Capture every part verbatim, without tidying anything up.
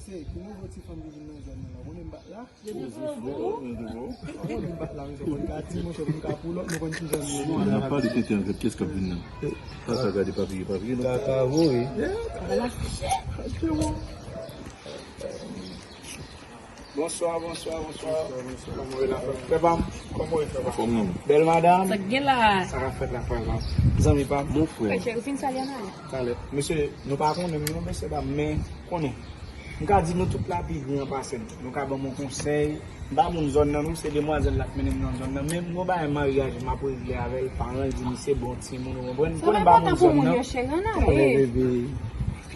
Se, ki nouvo ti fanm ki vin nan zòn nan la? Ou konnen m bat la? Depi pou ou. Ou konnen m bat la, men se konn ka di, monchè, pou m ka pull up, nou konn ki jan nou ye. N ap pale tenten ankèt, kiyès k ap vin nan? Pase gade papye, papye, non? Kaka voye. Bonswa, bonswa, bonswa. Kòman w ye la, frè? Frè pa m, kòman w ye, frè pa m? Anfòm, non? Bèl madanm. Sa k gen la? Sa k ap fèt la, frè pa m? Zanmi pa m. Mon frè. Frè cheri, fin salye nan. Talè. Mesye, nou pa konnen m non, mesye dam, men konnen. M ka di nou tout la pi gran pase m. Nou ka ban m yon konsèy. M pa moun zòn nan non, se demwazèl la k mennen m nan zòn nan. Men m gon bagay maryaj m ap regle avè l, paran l di misye bon timoun, ou konprann? Konnen m pa moun zòn nan. Talè, bebe.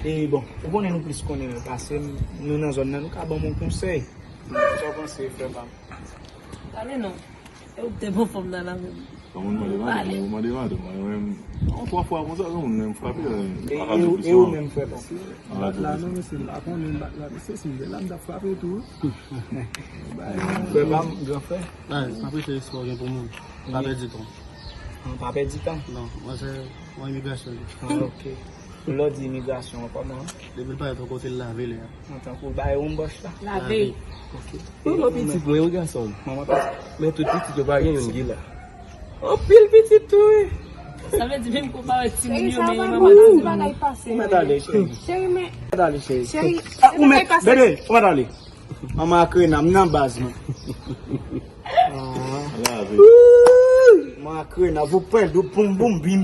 E bon, ou konnen nou plis konnen l pase m, nou nan zòn nan, nou ka ban m yon konsèy. Sa w panse, frè pa m? Pale non. E ou te bon fanm nan la menm. Kòman w mande madanm? Ou mande madanm, mwen menm. Yon twa fwa konsa, yon moun menm frape la. E, e ou menm, frè pa m? Bat la non, mesye, m pa konnen bat la, mesye, si m te la, m t ap frape tou. Frè pa m, gran frè. Ay, m apresye respè w gen pou moun. Pa pèdi tan. An, pa pèdi tan. Non, mwen se yon imigrasyon li. Ah, ok. Lè w di imigrasyon an, kòman? Depi l parèt yon kote, l lave lè a. An tankou bay yon bòch la. Lave. Ok. Ou yon pitit mwen, yon gason. Manman pitit. Men tout pitit yo pa gen youn ki la. Anpil pitit tou, wi. Sa vle di menm kou pa wè timoun yo, men manman ti bagay pase. Ou mèt ale, cheri. Cheri, men. Ou mèt ale, cheri. Cheri, ah, ou mèt, bebe, ou mèt ale. Manman ak Rena, m nan baz mwen. Manman ak Rena, vou pwen, dou poum boum bim.